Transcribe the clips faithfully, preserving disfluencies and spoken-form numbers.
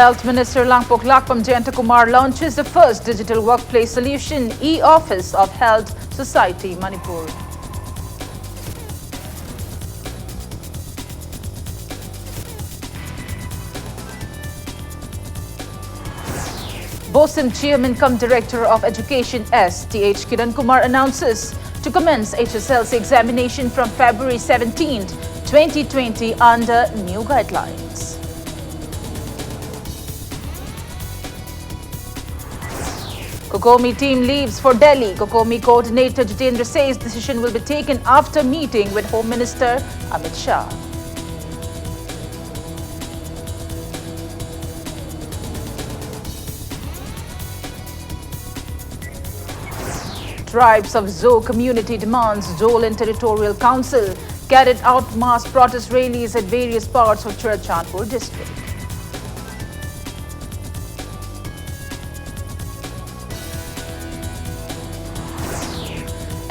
Health Minister Langpok Lakpam Jayantakumar launches the first digital workplace solution, e-Office of Health Society Manipur. BOSEM Chairman cum Director of Education S Th Kiran Kumar announces to commence H S L C examination from February seventeenth, twenty twenty under new guidelines. COCOMI team leaves for Delhi. COCOMI coordinator Jitendra says decision will be taken after meeting with Home Minister Amit Shah. Tribes of Zo community demands Zoland Territorial Council carried out mass protest rallies at various parts of Churachandpur district.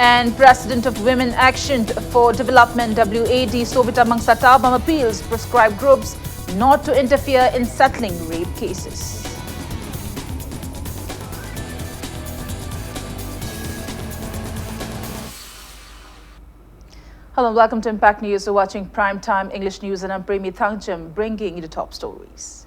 And President of Women Action for Development, W A D, Sobita Mangsa Tabam appeals proscribed groups not to interfere in settling rape cases. Hello, welcome to Impact News. You're watching Prime Time English News, and I'm Premi Thangjam, bringing you the top stories.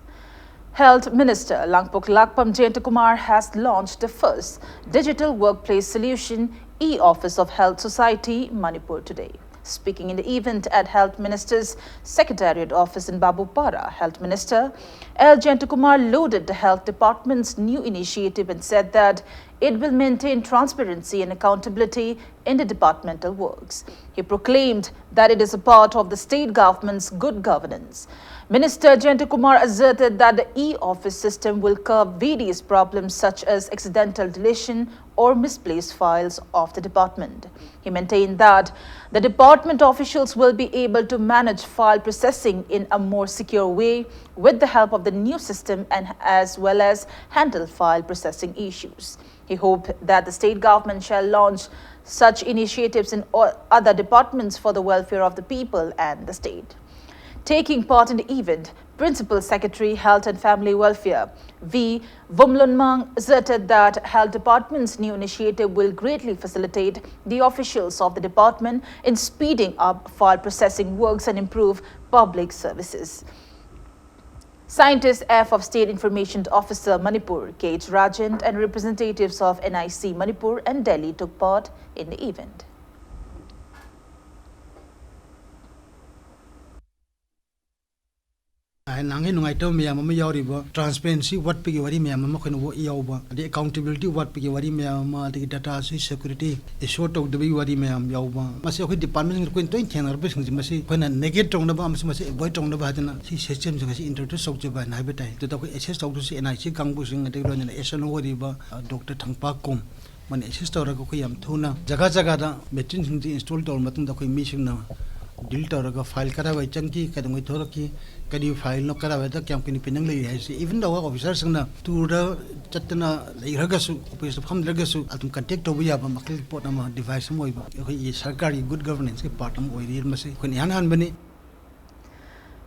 Health Minister Langpok Lakpam Jayantakumar has launched the first digital workplace solution, e-Office of Health Society Manipur today. Speaking in the event at Health Minister's Secretariat office in Babupara, Health Minister L Jayantakumar lauded the Health Department's new initiative and said that it will maintain transparency and accountability in the departmental works. He proclaimed that it is a part of the state government's good governance. Minister Jayantakumar asserted that the e-office system will curb various problems such as accidental deletion or misplaced files of the department. He maintained that the department officials will be able to manage file processing in a more secure way with the help of the new system and as well as handle file processing issues. He hoped that the state government shall launch such initiatives in o- other departments for the welfare of the people and the state. Taking part in the event, Principal Secretary, Health and Family Welfare, V Vumlunmang, asserted that Health Department's new initiative will greatly facilitate the officials of the department in speeding up file processing works and improve public services. Scientist F of State Information Officer Manipur, K H Rajan, and representatives of N I C Manipur and Delhi took part in the event. ꯅꯍꯥꯟꯒꯤ ꯅꯨꯡꯉꯥꯏꯇꯕ ꯃꯌꯥꯝ ꯑꯃ ꯌꯥꯎꯔꯤꯕ, transparency ꯋꯥꯠꯄꯒꯤ ꯋꯥꯔꯤ ꯃꯌꯥꯝ ꯑꯃ ꯑꯩꯈꯣꯏꯅ ꯌꯥꯎꯕ, ꯑꯗꯩ accountability ꯋꯥꯠꯄꯒꯤ ꯋꯥꯔꯤ ꯃꯌꯥꯝ ꯑꯃ, ꯑꯗꯒꯤ data ꯁꯤ security assure ꯇꯧꯗꯕꯒꯤ ꯋꯥꯔꯤ ꯃꯌꯥꯝ ꯌꯥꯎꯕ, ꯃꯁꯤ ꯑꯩꯈꯣꯏ department ꯁꯤꯡ ꯑꯩꯈꯣꯏꯅ ꯇꯣꯏꯅ ꯊꯦꯡꯅꯔꯛꯄꯁꯤꯡꯁꯦ ꯃꯁꯤ ꯑꯩꯈꯣꯏꯅ negate ꯇꯧꯅꯕ ꯑꯃꯁꯨꯡ ꯃꯁꯤ avoid ꯇꯧꯅꯕ ꯍꯥꯏꯗꯅ ꯁꯤ system ꯁꯤꯡ ꯑꯁꯤ introduce ꯇꯧꯖꯕ ꯍꯥꯏꯅ ꯍꯥꯏꯕ ꯇꯥꯏ꯫ ꯑꯗꯨꯗ ꯑꯩꯈꯣꯏ assist ꯇꯧꯗꯣꯏꯁꯤ N I C ꯀꯥꯡꯕꯨꯁꯤꯡ, ꯑꯗꯒꯤ ꯂꯣꯏꯅꯅ S N O ꯑꯣꯏꯔꯤꯕ, ꯑ, Doctor ꯊꯪꯄꯥꯛꯀꯣꯝ, ꯃꯣꯏꯅ assist ꯇꯧꯔꯒ ꯑꯩꯈꯣꯏ ꯌꯥꯝ ꯊꯨꯅ ꯖꯒꯥ ꯖꯒꯥꯗ machine ꯁꯤꯡꯁꯤ install ꯇꯧꯔꯕ ꯃꯇꯨꯡꯗ ꯑꯩꯈꯣꯏ ꯃꯤꯁꯤꯡꯅ deal ꯇꯧꯔꯒ file ꯀꯗꯥꯏꯋꯥꯏ ꯆꯪꯈꯤ, ꯀꯩꯗꯧꯉꯩ ꯊꯣꯛꯂꯛꯈꯤ, ꯀꯔꯤ file ꯅꯣ, ꯀꯗꯥꯏꯋꯥꯏꯗ ꯀꯌꯥꯝ ꯀꯨꯏꯅ pending ꯂꯩꯔꯤ ꯍꯥꯏꯁꯤ, even though officer ꯁꯤꯡꯅ tour ꯗ ꯆꯠꯇꯅ ꯂꯩꯈ꯭ꯔꯒꯁꯨ, office ꯇ ꯐꯝꯗ꯭ꯔꯒꯁꯨ ꯑꯗꯨꯝ contact ꯇꯧꯕ ꯌꯥꯕ ꯃꯈꯜꯒꯤ ꯄꯣꯠ ꯑꯃ, device ꯑꯃ ꯑꯣꯏꯕ ꯑꯩꯈꯣꯏꯒꯤ ꯁꯔꯀꯥꯔꯒꯤ good governance ꯀꯤ part ꯑꯃ ꯑꯣꯏꯔꯤ꯫ ꯃꯁꯤ ꯑꯩꯈꯣꯏꯅ ꯏꯍꯥꯟ ꯍꯥꯟꯕꯅꯤ꯫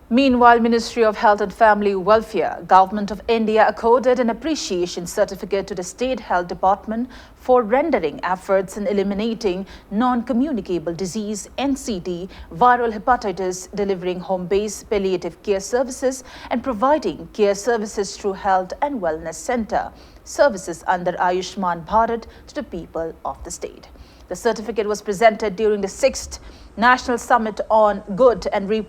Meanwhile, Ministry of Health and Family Welfare, Government of India accorded an appreciation certificate to the State Health Department for rendering efforts in eliminating non-communicable disease, N C D, viral hepatitis, delivering home-based palliative care services, and providing care services through Health and Wellness Center services under Ayushman Bharat to the people of the state. The certificate was presented during the sixth National Summit on Good and Re-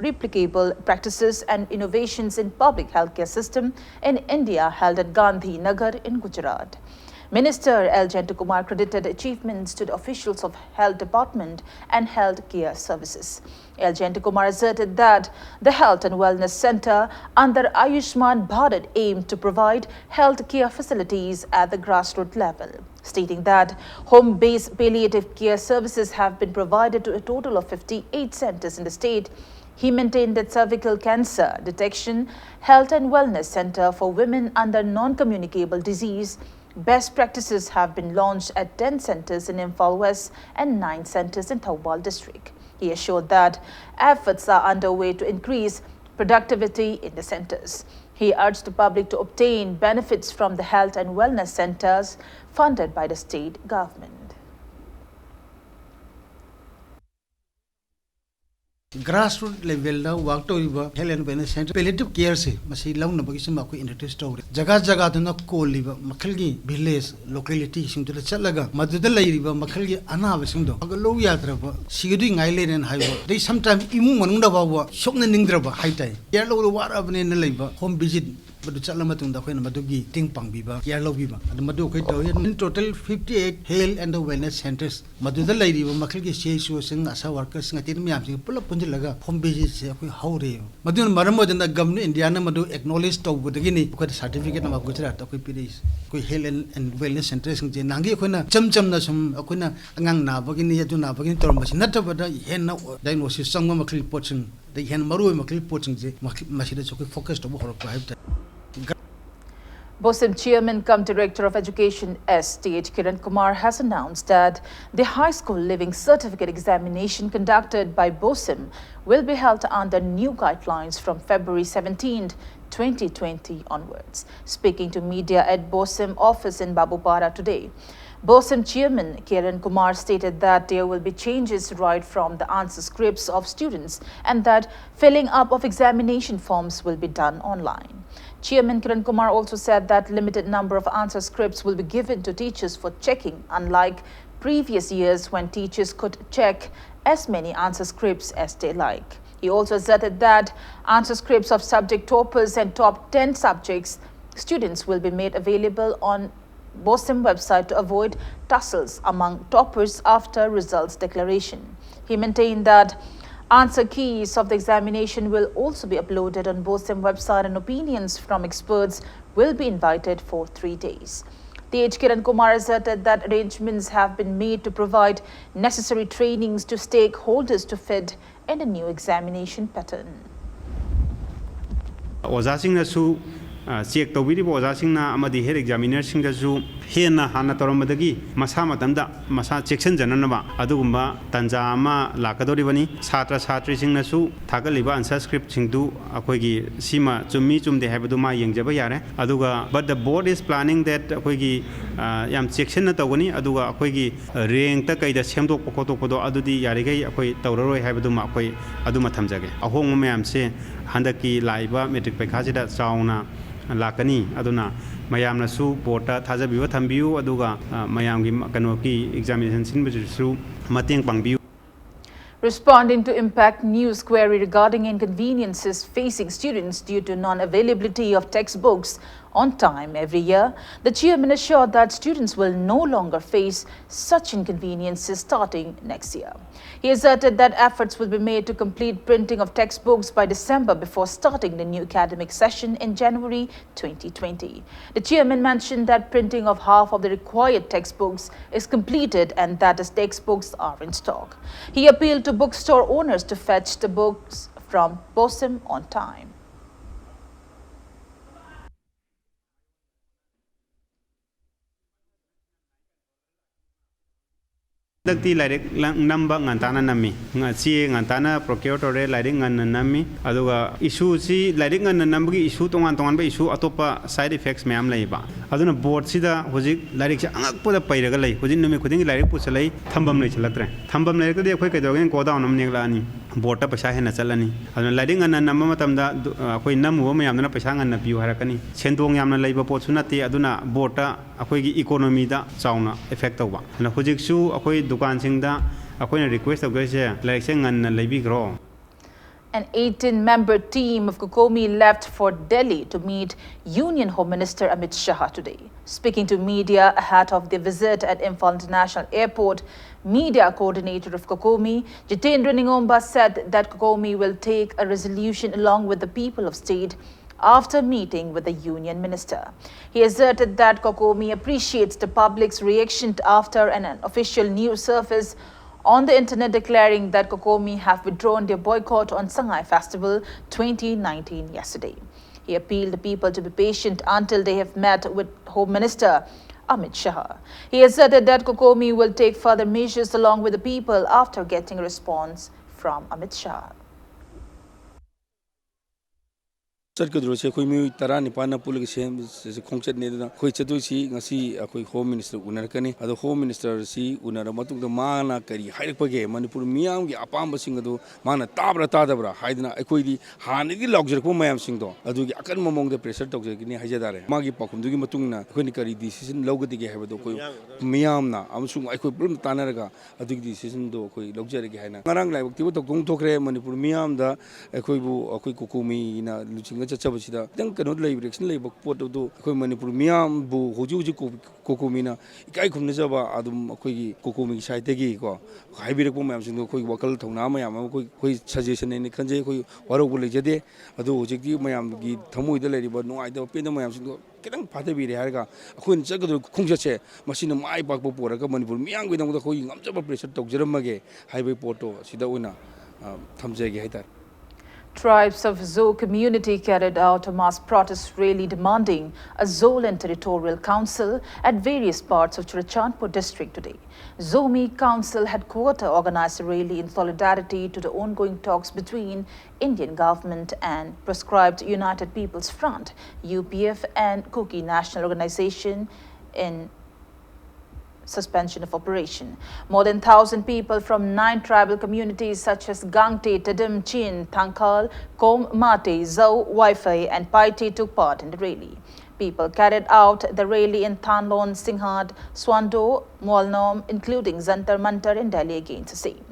Replicable Practices and Innovations in Public Healthcare System in India, held at Gandhinagar in Gujarat. Minister L Jayantakumar credited achievements to the officials of Health Department and Healthcare Services. L Jayantakumar asserted that the Health and Wellness Center under Ayushman Bharat aimed to provide healthcare facilities at the grassroots level, stating that home-based palliative care services have been provided to a total of fifty-eight centers in the state. He maintained that cervical cancer detection, health and wellness center for women under non-communicable disease, best practices have been launched at ten centers in Imphal West and nine centers in Thoubal district. He assured that efforts are underway to increase productivity in the centers. He urged the public to obtain benefits from the health and wellness centers funded by the state government. Grassroot levelꯗ work ꯇꯧꯔꯤꯕ health and wellness center palliative careꯁꯦ ꯃꯁꯤ ꯂꯧꯅꯕꯒꯤꯁꯨ ꯑꯩꯈꯣꯏ introduce ꯇꯧꯔꯦ꯫ ꯖꯒꯥ ꯖꯒꯥꯗꯨꯅ ꯀꯣꯜꯂꯤꯕ ꯃꯈꯜꯒꯤ village localityꯁꯤꯡꯗꯨꯗ ꯆꯠꯂꯒ ꯃꯗꯨꯗ ꯂꯩꯔꯤꯕ ꯃꯈꯜꯒꯤ ꯑꯅꯥꯕꯁꯤꯡꯗꯣ ꯐꯒꯠꯂꯧ ꯌꯥꯗ꯭ꯔꯕ, ꯁꯤꯒꯗꯣꯏ ꯉꯥꯏ ꯂꯩꯔꯦꯅ ꯍꯥꯏꯕ, ꯑꯗꯩ sometime ꯏꯃꯨꯡ ꯃꯅꯨꯡꯗ ꯐꯥꯎꯕ ꯁꯣꯛꯅꯅꯤꯡꯗ꯭ꯔꯕ ꯍꯥꯏꯇꯥꯔꯦ, care ꯂꯧꯕꯗ ꯋꯥꯔꯕꯅꯦꯅ ꯂꯩꯕ home visit ꯃꯗꯨ ꯆꯠꯂ ꯃꯇꯨꯡꯗ ꯑꯩꯈꯣꯏꯅ ꯃꯗꯨꯒꯤ ꯃꯇꯦꯡ ꯄꯥꯡꯕꯤꯕ, care ꯂꯧꯕꯤꯕ, ꯑꯗꯨ ꯃꯗꯨ ꯑꯩꯈꯣꯏ ꯇꯧꯏ꯫ In total fifty eight health and wellness centers ꯃꯗꯨꯗ ꯂꯩꯔꯤꯕ ꯃꯈꯜꯒꯤ CHOꯁꯤꯡ, ASHA workersꯁꯤꯡ, ꯑꯇꯩ ꯃꯌꯥꯝꯁꯤꯡ ꯄꯨꯂꯞ ꯄꯨꯟꯁꯤꯜꯂꯒ home visitꯁꯦ ꯑꯩꯈꯣꯏ ꯍꯧꯔꯦꯕ꯫ ꯃꯗꯨꯅ ꯃꯔꯝ ꯑꯣꯏꯗꯅ government of Indiaꯅ ꯃꯗꯨ acknowledge ꯇꯧꯕꯗꯒꯤꯅꯤ ꯑꯩꯈꯣꯏꯗ certificate ꯑꯃ ꯒꯨꯖꯔꯥꯠꯇ ꯑꯩꯈꯣꯏ ꯄꯤꯔꯛꯏꯁꯦ꯫ ꯑꯩꯈꯣꯏ health and wellness centerꯁꯤꯡꯁꯦ ꯅꯍꯥꯟꯒꯤ ꯑꯩꯈꯣꯏꯅ ꯏꯆꯝ ꯆꯝꯅ ꯁꯨꯝ ꯑꯩꯈꯣꯏꯅ ꯑꯉꯥꯡ ꯅꯥꯕꯒꯤꯅꯤ, ꯑꯗꯨ ꯅꯥꯕꯒꯤꯅꯤ ꯇꯧꯔꯝꯕꯁꯤ ꯅꯠꯇꯕꯗ ꯍꯦꯟꯅ diagnosis ꯆꯪꯕ ꯃꯈꯜꯒꯤ ꯄꯣꯠꯁꯤꯡ, ꯑꯗꯩ ꯍꯦꯟꯅ ꯃꯔꯨꯑꯣꯏꯕ ꯃꯈꯜꯒꯤ ꯄꯣꯠꯁꯤꯡꯁꯦ ꯃꯈ-, ꯃꯁꯤꯗꯁꯨ ꯑꯩꯈꯣꯏ focus ꯇꯧꯕ ꯍꯧꯔꯛꯄ ꯍꯥꯏꯕ ꯇꯥꯔꯦ꯫ BOSEM Chairman cum Director of Education S Th Kiran Kumar has announced that the High School Leaving Certificate examination conducted by BOSEM will be held under new guidelines from February seventeenth, twenty twenty onwards. Speaking to media at BOSEM office in Babupara today, BOSEM Chairman Kiran Kumar stated that there will be changes right from the answer scripts of students and that filling up of examination forms will be done online. Chairman Kiran Kumar also said that limited number of answer scripts will be given to teachers for checking, unlike previous years when teachers could check as many answer scripts as they like. He also asserted that answer scripts of subject toppers and top ten subjects students will be made available on BOSEM website to avoid tussles among toppers after results declaration. He maintained that answer keys of the examination will also be uploaded on BOSEM website and opinions from experts will be invited for three days. Th Kiran Kumar asserted that arrangements have been made to provide necessary trainings to stakeholders to fit in the new examination pattern. ꯑꯣꯖꯥꯁꯤꯡꯅꯁꯨ, ꯑ, check ꯇꯧꯕꯤꯔꯤꯕ ꯑꯣꯖꯥꯁꯤꯡꯅ ꯑꯃꯗꯤ health examinerꯁꯤꯡꯗꯁꯨ ꯍꯦꯟꯅ ꯍꯥꯟꯅ ꯇꯧꯔꯝꯕꯗꯒꯤ ꯃꯁꯥ ꯃꯇꯝꯗ ꯃꯁꯥ ꯆꯦꯛꯁꯤꯟꯖꯅꯅꯕ ꯑꯗꯨꯒꯨꯝꯕ ꯇꯥꯟꯖꯥ ꯑꯃ ꯂꯥꯛꯀꯗꯧꯔꯤꯕꯅꯤ꯫ ꯁꯥꯇ꯭ꯔ ꯁꯥꯇ꯭ꯔꯤꯁꯤꯡꯅꯁꯨ ꯊꯥꯒꯠꯂꯤꯕ ꯑꯟꯁꯔ ꯁ꯭ꯀ꯭ꯔꯤꯞꯁꯤꯡꯗꯨ ꯑꯩꯈꯣꯏꯒꯤ ꯁꯤꯃ ꯆꯨꯝꯃꯤ ꯆꯨꯝꯗꯦ ꯍꯥꯏꯕꯗꯨ ꯃꯥ ꯌꯦꯡꯖꯕ ꯌꯥꯔꯦ꯫ ꯑꯗꯨꯒ but the board is planning that ꯑꯩꯈꯣꯏꯒꯤ ꯌꯥꯝ ꯆꯦꯛꯁꯤꯟꯅ ꯇꯧꯒꯅꯤ꯫ ꯑꯗꯨꯒ ꯑꯩꯈꯣꯏꯒꯤ ꯔꯦꯡꯇ ꯀꯩꯗ ꯁꯦꯝꯗꯣꯛꯄ ꯈꯣꯠꯇꯣꯛꯄꯗꯣ ꯑꯗꯨꯗꯤ ꯌꯥꯔꯤꯈꯩ ꯑꯩꯈꯣꯏ ꯇꯧꯔꯔꯣꯏ ꯍꯥꯏꯕꯗꯨꯃ ꯑꯩꯈꯣꯏ ꯑꯗꯨꯃ ꯊꯝꯖꯒꯦ꯫ ꯑꯍꯣꯡꯕ ꯃꯌꯥꯝꯁꯦ ꯍꯟꯗꯛꯀꯤ ꯂꯥꯛꯏꯕ ꯃꯦꯇ꯭ꯔꯤꯛ ꯄꯩꯈꯥꯁꯤꯗ ꯆꯥꯎꯅ ꯂꯥꯛꯀꯅꯤ꯫ ꯑꯗꯨꯅ ꯃꯌꯥꯝꯅꯁꯨ ꯕꯣꯔꯠꯇ ꯊꯥꯖꯕꯤꯕ ꯊꯝꯕꯤꯌꯨ꯫ ꯑꯗꯨꯒ ꯃꯌꯥꯝꯒꯤ ꯀꯩꯅꯣꯒꯤ ꯑꯦꯛꯖꯥꯃꯤꯅꯦꯁꯟ ꯁꯤꯟꯕꯁꯤꯁꯨ ꯃꯇꯦꯡ ꯄꯥꯡꯕꯤꯌꯨ꯫ Responding to Impact News query regarding inconveniences facing students due to non-availability of textbooks on time every year, the chairman assured that students will no longer face such inconveniences starting next year. He asserted that efforts will be made to complete printing of textbooks by December before starting the new academic session in January twenty twenty. The chairman mentioned that printing of half of the required textbooks is completed and that the textbooks are in stock. He appealed to bookstore owners to fetch the books from BOSEM on time. ꯍꯟꯗꯛꯇꯤ ꯂꯥꯏꯔꯤꯛ ꯅꯝꯕ ꯉꯟꯇꯥꯅ ꯅꯝꯃꯤ꯫ ꯆꯦ ꯉꯟꯇꯥꯅ ꯄ꯭ꯔꯣꯀ꯭ꯌꯣꯔ ꯇꯧꯔꯦ, ꯂꯥꯏꯔꯤꯛ ꯉꯟꯅ ꯅꯝꯃꯤ꯫ ꯑꯗꯨꯒ ꯏꯁꯨꯁꯤ, ꯂꯥꯏꯔꯤꯛ ꯉꯟꯅ ꯅꯝꯕꯒꯤ ꯏꯁꯨ ꯇꯣꯉꯥꯟ ꯇꯣꯉꯥꯟꯕ ꯏꯁꯨ ꯑꯇꯣꯞꯄ ꯁꯥꯏꯠ ꯏꯐꯦꯛꯁ ꯃꯌꯥꯝ ꯂꯩꯌꯦꯕ꯫ ꯑꯗꯨꯅ ꯕꯣꯔꯗꯁꯤꯗ ꯍꯧꯖꯤꯛ ꯂꯥꯏꯔꯤꯛꯁꯦ ꯑꯉꯛꯄꯗ ꯄꯩꯔꯒ ꯂꯩ꯫ ꯍꯧꯖꯤꯛ ꯅꯨꯃꯤꯠ ꯈꯨꯗꯤꯡꯒꯤ ꯂꯥꯏꯔꯤꯛ ꯄꯨꯁꯜꯂꯛꯏ, ꯊꯝꯐꯝ ꯂꯩꯁꯜꯂꯛꯇ꯭ꯔꯦ꯫ ꯊꯝꯐꯝ ꯂꯩꯔꯛꯇ꯭ꯔꯗꯤ ꯑꯩꯈꯣꯏ ꯀꯩꯗꯧꯒꯦꯅ ꯒꯣꯗꯥꯎꯟ ꯑꯃ ꯅꯦꯛꯂꯛꯑꯅꯤ, ꯕꯣꯔꯗꯇ ꯄꯩꯁꯥ ꯍꯦꯟꯅ ꯆꯠꯂꯅꯤ꯫ ꯑꯗꯨꯅ ꯂꯥꯏꯔꯤꯛ ꯉꯟꯅ ꯅꯝꯕ ꯃꯇꯝꯗ ꯑꯩꯈꯣꯏ ꯅꯝꯃꯨꯕ ꯃꯌꯥꯝꯗꯨꯅ ꯄꯩꯁꯥ ꯉꯟꯅ ꯄꯤꯌꯨ ꯍꯥꯏꯔꯛꯀꯅꯤ꯫ ꯁꯦꯟꯗꯣꯡ ꯌꯥꯝꯅ ꯂꯩꯕ ꯄꯣꯠꯁꯨ ꯅꯠꯇꯦ꯫ ꯑꯗꯨꯅ ꯕꯣꯔꯗꯇ ꯑꯩꯈꯣꯏꯒꯤ ꯏꯀꯣꯅꯣꯃꯤꯗ ꯆꯥꯎꯅ ꯏꯐꯦꯛ ꯇꯧꯕ꯫ ꯑꯗꯨꯅ ꯍꯧꯖꯤꯛꯁꯨ ꯑꯩꯈꯣꯏ ꯗꯨꯀꯥꯟꯁꯤꯡꯗ ꯑꯩꯈꯣꯏꯅ ꯔꯤꯀ꯭ꯋꯦꯁ ꯇꯧꯖꯔꯤꯁꯦ, ꯂꯥꯏꯔꯤꯛꯁꯦ ꯉꯟꯅ ꯂꯩꯕꯤꯈ꯭ꯔꯣ꯫ An eighteen-member team of COCOMI left for Delhi to meet Union Home Minister Amit Shah today. Speaking to media ahead of the visit at Imphal International Airport, media coordinator of COCOMI, Jitendra Ningomba, said that COCOMI will take a resolution along with the people of state after meeting with the union minister. He asserted that COCOMI appreciates the public's reaction after an official news surface on the internet declaring that COCOMI have withdrawn their boycott on Sangai Festival twenty nineteen yesterday. He appealed the people to be patient until they have met with Home Minister Amit Shah. He asserted that COCOMI will take further measures along with the people after getting a response from Amit Shah. ꯆꯠꯀꯗꯧꯔꯤꯁꯦ ꯑꯩꯈꯣꯏ ꯃꯤꯑꯣꯏ ꯇꯔꯥꯅꯤꯄꯥꯟꯅ ꯄꯨꯜꯂꯒ ꯁꯦꯝ ꯈꯣꯡꯆꯠꯅꯤ꯫ ꯑꯗꯨꯅ ꯑꯩꯈꯣꯏ ꯆꯠꯇꯣꯏꯁꯤ ꯉꯁꯤ ꯑꯩꯈꯣꯏ home minister ꯎꯅꯔꯛꯀꯅꯤ꯫ ꯑꯗꯣ home ꯃꯤꯅꯤꯁꯇꯔꯁꯤ ꯎꯅꯔꯕ ꯃꯇꯨꯡꯗ ꯃꯥꯅ ꯀꯔꯤ ꯍꯥꯏꯔꯛꯄꯒꯦ, ꯃꯅꯤꯄꯨꯔ ꯃꯤꯌꯥꯝꯒꯤ ꯑꯄꯥꯝꯕꯁꯤꯡ ꯑꯗꯨ ꯃꯥꯅ ꯇꯥꯕ꯭ꯔꯥ ꯇꯥꯗꯕ꯭ꯔꯥ ꯍꯥꯏꯗꯅ ꯑꯩꯈꯣꯏꯗꯤ ꯍꯥꯟꯅꯗꯒꯤ ꯂꯥꯎꯖꯔꯛꯄ ꯃꯌꯥꯝꯁꯤꯡꯗꯣ ꯑꯗꯨꯒꯤ ꯑꯀꯟꯕ ꯃꯑꯣꯡꯗ ꯄ꯭ꯔꯦꯁꯔ ꯇꯧꯖꯒꯅꯤ ꯍꯥꯏꯖ ꯇꯥꯔꯦ꯫ ꯃꯥꯒꯤ ꯄꯥꯎꯈꯨꯝꯗꯨꯒꯤ ꯃꯇꯨꯡ ꯏꯟꯅ ꯑꯩꯈꯣꯏꯅ ꯀꯔꯤ ꯗꯤꯁꯤꯖꯟ ꯂꯧꯒꯗꯒꯦ ꯍꯥꯏꯕꯗꯣ ꯑꯩꯈꯣꯏ ꯃꯤꯌꯥꯝꯅ ꯑꯃꯁꯨꯡ ꯑꯩꯈꯣꯏ ꯄꯨꯂꯞ ꯇꯥꯟꯅꯔꯒ ꯑꯗꯨꯒꯤ ꯗꯤꯁꯤꯖꯟꯗꯣ ꯑꯩꯈꯣꯏ ꯂꯧꯖꯔꯒꯦ ꯍꯥꯏꯅ꯫ ꯉꯔꯥꯡ ꯂꯥꯏꯕꯛ ꯊꯤꯕ ꯊꯧꯗꯣꯛ ꯊꯣꯛꯈ꯭ꯔꯦ꯫ ꯃꯅꯤꯄꯨꯔ ꯃꯤꯌꯥꯝꯗ ꯑꯩꯈꯣꯏꯕꯨ ꯑꯩꯈꯣꯏ ꯀꯣꯀꯣꯃꯤꯅ ꯂꯨꯆꯤꯡꯉ ꯆꯠꯆꯕꯁꯤꯗ ꯈꯤꯇꯪ ꯀꯩꯅꯣ ꯂꯩꯕ, ꯔꯤꯌꯦꯛꯁꯟ ꯂꯩꯕ ꯄꯣꯠ ꯑꯗꯨ ꯑꯩꯈꯣꯏ ꯃꯅꯤꯄꯨꯔ ꯃꯤꯌꯥꯝꯕꯨ ꯍꯧꯖꯤꯛ ꯍꯧꯖꯤꯛ ꯀꯣ-, ꯀꯣꯀꯣꯃꯤꯅ ꯏꯀꯥꯏ ꯈꯨꯝꯅꯖꯕ ꯑꯗꯨꯝ ꯑꯩꯈꯣꯏꯒꯤ ꯀꯣꯀꯣꯃꯤꯒꯤ ꯁꯥꯏꯠꯇꯒꯤꯀꯣ ꯍꯥꯏꯕꯤꯔꯛꯄ ꯃꯌꯥꯝꯁꯤꯡꯗꯣ ꯑꯩꯈꯣꯏ ꯋꯥꯈꯜ ꯊꯧꯅꯥ ꯃꯌꯥꯝ ꯑꯃ ꯑꯩꯈꯣꯏ, ꯑꯩꯈꯣꯏ ꯁꯖꯦꯁꯟ ꯍꯥꯏꯅ ꯈꯟꯖꯩ꯫ ꯑꯩꯈꯣꯏ ꯋꯥꯔꯧꯕ ꯂꯩꯖꯗꯦ꯫ ꯑꯗꯨ ꯍꯧꯖꯤꯛꯇꯤ ꯃꯌꯥꯝꯒꯤ ꯊꯃꯣꯏꯗ ꯂꯩꯔꯤꯕ ꯅꯨꯡꯉꯥꯏꯇꯕ ꯄꯦꯟꯗꯕ ꯃꯌꯥꯝꯁꯤꯡꯗꯣ ꯈꯤꯇꯪ ꯐꯥꯊꯕꯤꯔꯦ ꯍꯥꯏꯔꯒ ꯑꯩꯈꯣꯏꯅ ꯆꯠꯀꯗꯧꯔꯤꯕ ꯈꯣꯡꯆꯠꯁꯦ ꯃꯁꯤꯅ ꯃꯥꯏ ꯄꯥꯛꯄ ꯄꯨꯔꯒ ꯃꯅꯤꯄꯨꯔ ꯃꯤꯌꯥꯝꯒꯤꯗꯃꯛꯇ ꯑꯩꯈꯣꯏꯒꯤ ꯉꯝꯖꯕ ꯄ꯭ꯔꯦꯁꯔ ꯇꯧꯖꯔꯝꯃꯒꯦ ꯍꯥꯏꯕꯒꯤ ꯄꯣꯠꯇꯣ ꯁꯤꯗ ꯑꯣꯏꯅ, ꯑ, ꯊꯝꯖꯒꯦ ꯍꯥꯏꯇꯥꯔꯦ꯫ Tribes of Zo community carried out a mass protest rally demanding a Zoland Territorial Council at various parts of Churachandpur district today. Zomi Council headquarter organized a rally in solidarity to the ongoing talks between Indian government and proscribed United People's Front, U P F, and Kuki National Organization in suspension of operation. More than thousand people from nine tribal communities such as Gangte, Tedim, Chin, Thangkhal, Kom, Mate, Zou, Waifei, and Paite took part in the rally. People carried out the rally in Thanlon, Singhat, Suando, Molnom, including Jantar Mantar in Delhi against the same.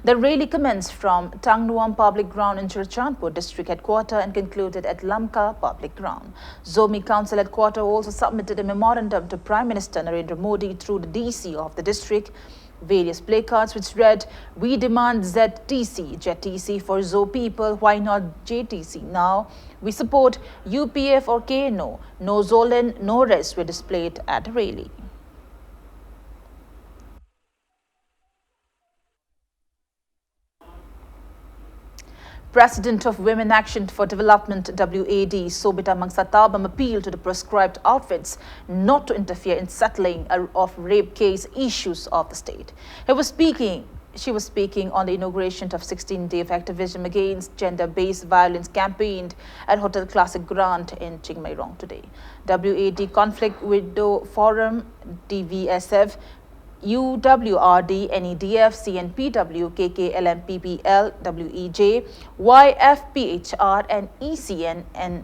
The rally commenced from Tangnuam Public Ground in Churachandpur District Headquarter and concluded at Lamka Public Ground. Zomi Council Headquarter also submitted a memorandum to Prime Minister Narendra Modi through the D C of the district. Various placards which read, "We demand Z T C, J T C for Zo people, why not J T C now? We support U P F or K N O, no Zoland, no rest" were displayed at the rally. President of Women Action for Development, W A D, Sobita Mangsatabam appealed to the proscribed outfits not to interfere in settling a- of rape case issues of the state. He was speaking, she was speaking on the inauguration of sixteen day of activism against gender-based violence campaign at Hotel Classic Grand in Chingmeirong today. W A D Conflict Window Forum, D V S F, U W R D, N E D F, C N P W, K K L M P P L, W E J, Y F P H R, and E C N and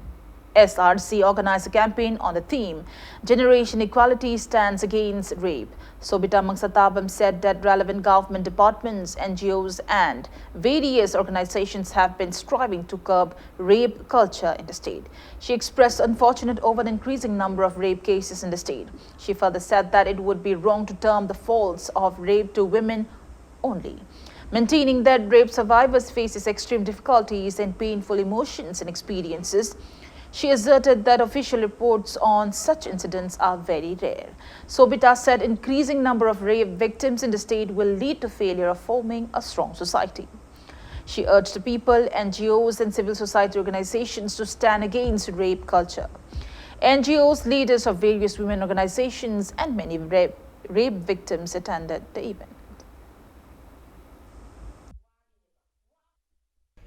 S R C organized a campaign on the theme, Generation Equality Stands Against Rape. Sobita Mangsatabam said that relevant government departments, N G Os, and various organizations have been striving to curb rape culture in the state. She expressed unfortunate over the increasing number of rape cases in the state. She further said that it would be wrong to term the faults of rape to women only, maintaining that rape survivors faces extreme difficulties and painful emotions and experiences. She asserted that official reports on such incidents are very rare. Sobita said increasing number of rape victims in the state will lead to failure of forming a strong society. She urged the people, N G Os, and civil society organizations to stand against rape culture. N G Os, leaders of various women organizations, and many rape, rape victims attended the event.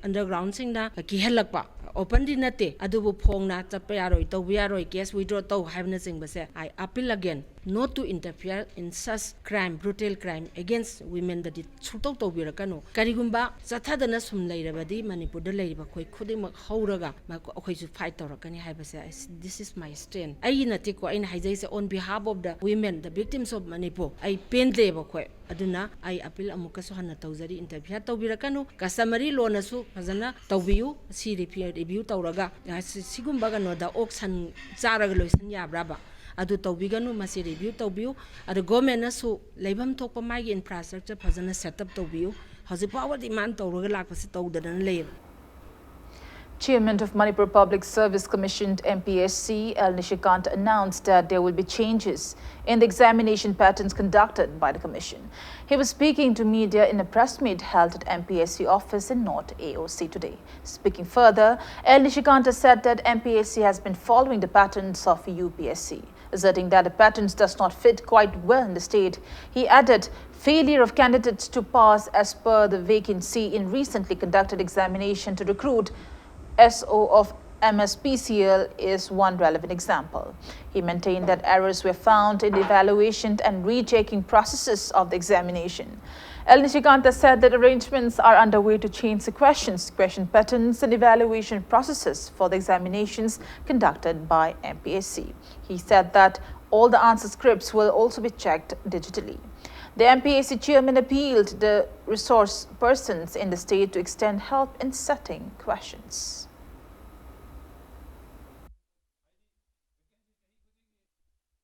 Undergroundꯁꯤꯡꯅ ꯀꯤꯍꯜꯂꯛꯄ, openꯗꯤ ꯅꯠꯇꯦ, ꯑꯗꯨꯕꯨ ꯐꯣꯡꯅ ꯆꯠꯄ ꯌꯥꯔꯣꯏ, ꯇꯧꯕ ꯌꯥꯔꯣꯏ, case withdraw ꯇꯧ ꯍꯥꯏꯕꯅꯆꯤꯡꯕꯁꯦ, I appeal again not to interfere in such crime, brutal crime against womenꯗꯗꯤ ꯁꯨꯡꯇꯧ ꯇꯧꯕꯤꯔꯛꯀꯅꯨ꯫ ꯀꯔꯤꯒꯨꯝꯕ ꯆꯠꯊꯗꯅ ꯁꯨꯝ ꯂꯩꯔꯕꯗꯤ ꯃꯅꯤꯄꯨꯔꯗ ꯂꯩꯔꯤꯕ ꯑꯩꯈꯣꯏ ꯈꯨꯗꯤꯡꯃꯛ ꯍꯧꯔꯒ ꯃ- ꯑꯩꯈꯣꯏꯁꯨ fight ꯇꯧꯔꯛꯀꯅꯤ ꯍꯥꯏꯕꯁꯦ꯫ I- this is my stand. ꯑꯩꯒꯤ ꯅꯠꯇꯦꯀꯣ ꯑꯩꯅ ꯍꯥꯏꯖꯩꯁꯦ, on behalf of the women, the victims of Manipur꯫ ꯑꯩ ꯄꯦꯟꯗꯦꯕ ꯑꯩꯈꯣꯏ꯫ ꯑꯗꯨꯅ ꯑꯩ appeal ꯑꯃꯨꯛꯀꯁꯨ ꯍꯟꯅ ꯇꯧꯖꯔꯤ, interfere ꯇꯧꯕꯤꯔꯛꯀꯅꯨ꯫ Customary lawꯅꯁꯨ ꯐꯖꯅ ꯇꯧꯕꯤꯌꯨ꯫ ꯁꯤ review, review ꯇꯧꯔꯒ, ꯑ, ꯁꯤ- ꯁꯤꯒꯨꯝꯕ ꯀꯩꯅꯣꯗ ꯑꯣꯛ ꯁꯟ ꯆꯥꯔꯒ ꯂꯣꯏꯁꯤꯟ ꯌꯥꯕ꯭ꯔꯥꯕ? ꯑꯗꯨ ꯇꯧꯕꯤꯒꯅꯨ, ꯃꯁꯤ review ꯇꯧꯕꯤꯌꯨ꯫ ꯑꯗ governmentꯅꯁꯨ ꯂꯩꯐꯝ ꯊꯣꯛꯄ ꯃꯥꯒꯤ infrastructure ꯐꯖꯅ set up ꯇꯧꯕꯤꯌꯨ꯫ ꯍꯧꯖꯤꯛ ꯐꯥꯎꯕ demand ꯇꯧꯔꯒ ꯂꯥꯛꯄꯁꯤ ꯇꯧꯗꯗꯅ ꯂꯩꯌꯦꯕ꯫ Chairman of Manipur Public Service Commission, M P S C, L Nishikant, announced that there will be changes in the examination patterns conducted by the commission. He was speaking to media in a press meet held at M P S C office in North A O C today. Speaking further, L Nishikanta said that M P S C has been following the patterns of U P S C, asserting that the patterns does not fit quite well in the state. He added, failure of candidates to pass as per the vacancy in recently conducted examination to recruit S O of M S P C L is one relevant example. He maintained that errors were found in the evaluation and rechecking processes of the examination. L Nishikanta said that arrangements are underway to change the questions, question patterns, and evaluation processes for the examinations conducted by M P S C. He said that all the answer scripts will also be checked digitally. The M P S C chairman appealed the resource persons in the state to extend help in setting questions.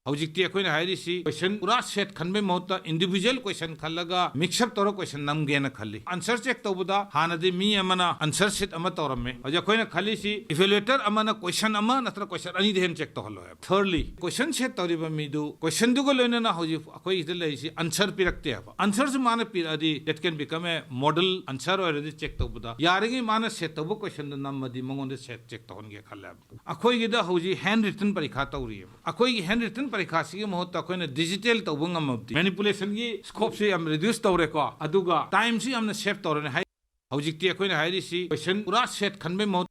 ꯍꯧꯖꯤꯛꯇꯤ ꯑꯩꯈꯣꯏꯅ ꯍꯥꯏꯔꯤꯁꯤ ꯀꯣꯏꯁꯟ ꯄꯨꯔꯥ set ꯈꯟꯕꯩ ꯃꯍꯨꯠꯇ individual ꯀꯣꯏꯁꯟ ꯈꯜꯂꯒ mix up ꯇꯧꯔ ꯀꯣꯏꯁꯟ ꯅꯝꯒꯦꯅ ꯈꯜꯂꯤ꯫ Answer check ꯇꯧꯕꯗ ꯍꯥꯟꯅꯗꯤ ꯃꯤ ꯑꯃꯅ ꯑꯟꯁꯔ ꯁꯤꯠ ꯑꯃ ꯇꯧꯔꯝꯃꯦ, ꯍꯧꯖꯤꯛ ꯑꯩꯈꯣꯏꯅ ꯈꯜꯂꯤꯁꯤ ꯏꯚꯦꯂꯨꯌꯦꯇꯔ ꯑꯃꯅ ꯀꯣꯏꯁꯟ ꯑꯃ ꯅꯠꯇ꯭ꯔꯒ ꯀꯣꯏꯁꯟ ꯑꯅꯤꯗ ꯍꯦꯟꯅ ꯆꯦꯛ ꯇꯧꯍꯜꯂꯣ ꯍꯥꯏꯕ꯫ ꯊꯔꯗꯂꯤ, ꯀꯣꯏꯁꯟ ꯁꯦꯠ ꯇꯧꯔꯤꯕ ꯃꯤꯗꯨ ꯀꯣꯏꯁꯟꯗꯨꯒ ꯂꯣꯏꯅꯅ ꯍꯧꯖꯤꯛ ꯑꯩꯈꯣꯏꯒꯤꯗ ꯂꯩꯔꯤꯁꯤ ꯑꯟꯁꯔ ꯄꯤꯔꯛꯇꯦ ꯍꯥꯏꯕ꯫ ꯑꯟꯁꯔꯁꯨ ꯃꯥꯅ ꯄꯤꯔꯛꯑꯗꯤ that can become a model answer ꯑꯣꯏꯔꯗꯤ ꯆꯦꯛ ꯇꯧꯕꯗ ꯌꯥꯔꯤꯉꯩ ꯃꯥꯅ ꯁꯦꯠ ꯇꯧꯕ ꯀꯣꯏꯁꯟꯗ ꯅꯝꯃꯗꯤ ꯃꯉꯣꯟꯗ ꯁꯦꯠ ꯆꯦꯛ ꯇꯧꯍꯟꯒꯦ ꯈꯜꯂꯦ ꯍꯥꯏꯕ꯫ ꯑꯩꯈꯣꯏꯒꯤꯗ ꯍꯧꯖꯤꯛ ꯍꯦꯟ ꯔꯤꯇꯟ ꯄꯔꯤꯈꯥ ꯇꯧꯔꯤꯑꯕ꯫ ꯑꯩꯈꯣꯏꯒꯤ ꯍꯦꯟ ꯔꯤꯇꯟ ꯄꯔꯤꯈꯥꯁꯤꯒꯤ ꯃꯍꯨꯠꯇ ꯑꯩꯈꯣꯏꯅ ꯗꯤꯖꯤꯇꯦꯜ ꯇꯧꯕ ꯉꯝꯃꯕꯗꯤ ꯃꯦꯅꯤꯄꯨꯂꯦꯁꯟꯒꯤ ꯁ꯭ꯀꯣꯞꯁꯦ ꯌꯥꯝ ꯔꯤꯗ꯭ꯌꯨꯁ ꯇꯧꯔꯦꯀꯣ, ꯑꯗꯨꯒ ꯇꯥꯏꯝꯁꯨ ꯌꯥꯝꯅ ꯁꯦꯞ ꯇꯧꯔꯅꯤ꯫ ꯍꯥꯏ-, ꯍꯧꯖꯤꯛꯇꯤ ꯑꯩꯈꯣꯏꯅ ꯍꯥꯏꯔꯤꯁꯤ ꯀꯣꯏꯁꯟ ꯄꯨꯔꯥ ꯁꯦꯠ ꯈꯟꯕꯩ ꯃꯍꯨꯠ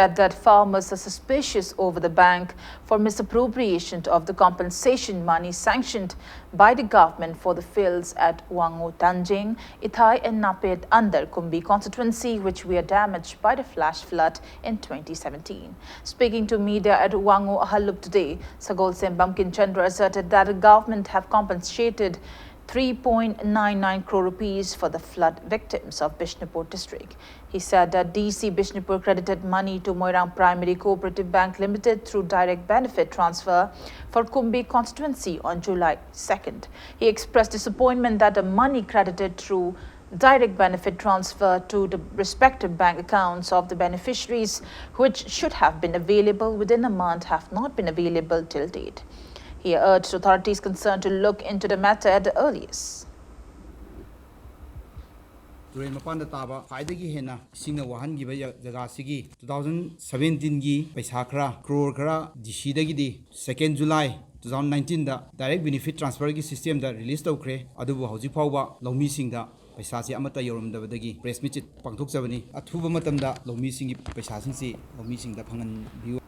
Said that farmers are suspicious over the bank for misappropriation of the compensation money sanctioned by the government for the fields at Wango Tanjing, Ithai and Napet under Kumbi constituency, which were damaged by the flash flood in twenty seventeen. Speaking to media at Wango Ahalup today, Sagolsem Bamkin Chandra asserted that the government have compensated three point nine nine crore rupees for the flood victims of Bishnupur district. He said that D C Bishnupur credited money to Moirang Primary Cooperative Bank Limited through direct benefit transfer for Kumbi constituency on July second. He expressed disappointment that the money credited through Direct benefit transfer to the respective bank accounts of the beneficiaries, which should have been available within a month, have not been available till date. He urged authorities concerned to look into the matter at the earliest. ꯇꯨꯔꯦꯜ ꯃꯄꯥꯟꯗ ꯇꯥꯕ ꯈ꯭ꯋꯥꯏꯗꯒꯤ ꯍꯦꯟꯅ ꯏꯁꯤꯡꯅ ꯋꯥꯍꯟꯈꯤꯕ ꯖ- ꯖꯒꯥꯁꯤꯒꯤ two thousand ꯁꯕꯦꯟꯇꯤꯟꯒꯤ ꯄꯩꯁꯥ ꯈꯔ, ꯀ꯭ꯔꯣꯔ ꯈꯔ, ꯗꯤ ꯁꯤꯗꯒꯤꯗꯤ ꯁꯦꯀꯦꯟ ꯖꯨꯂꯥꯏ ꯇꯨ ꯊꯥꯎꯖꯟ ꯅꯥꯏꯟꯇꯤꯟꯗ ꯗꯥꯏꯔꯦꯛ ꯕꯦꯅꯤꯐꯤꯠ ꯇ꯭ꯔꯥꯟꯁꯐꯔꯒꯤ ꯁꯤꯁꯇꯦꯝꯗ ꯔꯤꯂꯤꯁ ꯇꯧꯈ꯭ꯔꯦ꯫ ꯑꯗꯨꯕꯨ ꯍꯧꯖꯤꯛ ꯐꯥꯎꯕ ꯂꯧꯃꯤꯁꯤꯡꯗ ꯄꯩꯁꯥꯁꯦ ꯑꯃꯠꯇ ꯌꯧꯔꯝꯗꯕꯗꯒꯤ ꯄ꯭ꯔꯦꯁ ꯃꯤꯠꯁꯦ ꯄꯥꯡꯊꯣꯛꯆꯕꯅꯤ꯫ ꯑꯊꯨꯕ ꯃꯇꯝꯗ ꯂꯧꯃꯤꯁꯤꯡꯒꯤ ꯄꯩꯁꯥꯁꯤꯡꯁꯤ ꯂꯧꯃꯤꯁꯤꯡꯗ ꯐꯪꯍꯟꯕꯤꯌꯨ꯫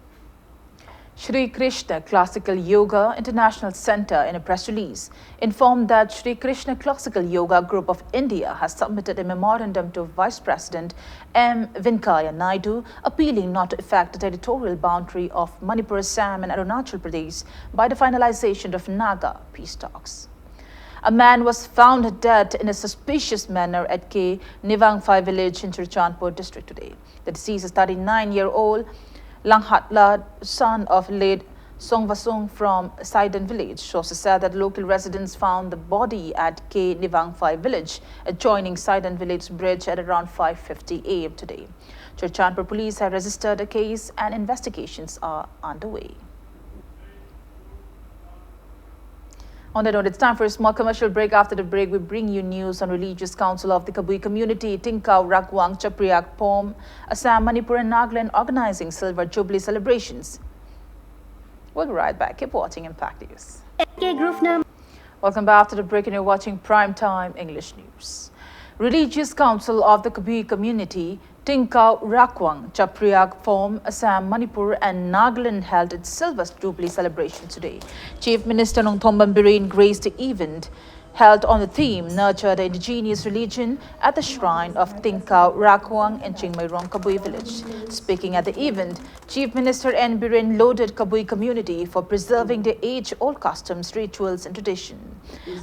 Shri Krishna Classical Yoga International Center, in a press release, informed that Shri Krishna Classical Yoga Group of India has submitted a memorandum to Vice President M Venkaiah Naidu, appealing not to affect the territorial boundary of Manipur, Assam, and Arunachal Pradesh by the finalization of Naga peace talks. A man was found dead in a suspicious manner at K Nivangphai village in Churachandpur district today. The deceased is thirty-nine-year-old Langhatla, son of late Songvasung from Saidan village. Sources said that local residents found the body at K Nivangphai village, adjoining Saidan village bridge, at around five fifty A M today. Churachandpur police have registered a case and investigations are underway. On that note, it's time for a small commercial break. After the break, we bring you news on Religious Council of the Kabui community, Tingkau Rakwang Chapriak Pom, Assam, Manipur, and Nagaland organizing Silver Jubilee celebrations. We'll be right back. Keep watching Impact News. K Groove number. Welcome back after the break, and you're watching Prime Time English News. Religious Council of the Kabui community, Tingkau Rakwang Chapriak Pom, Assam, Manipur, and Nagaland held its Silver Jubilee celebration today. Chief Minister Nongthombam Biren graced the event held on the theme Nurture the Indigenous Religion at the shrine of Tingkau Rakwang in Chingmeirong Kabui village. Speaking at the event, Chief Minister N Biren lauded Kabui community for preserving their age-old customs, rituals, and tradition.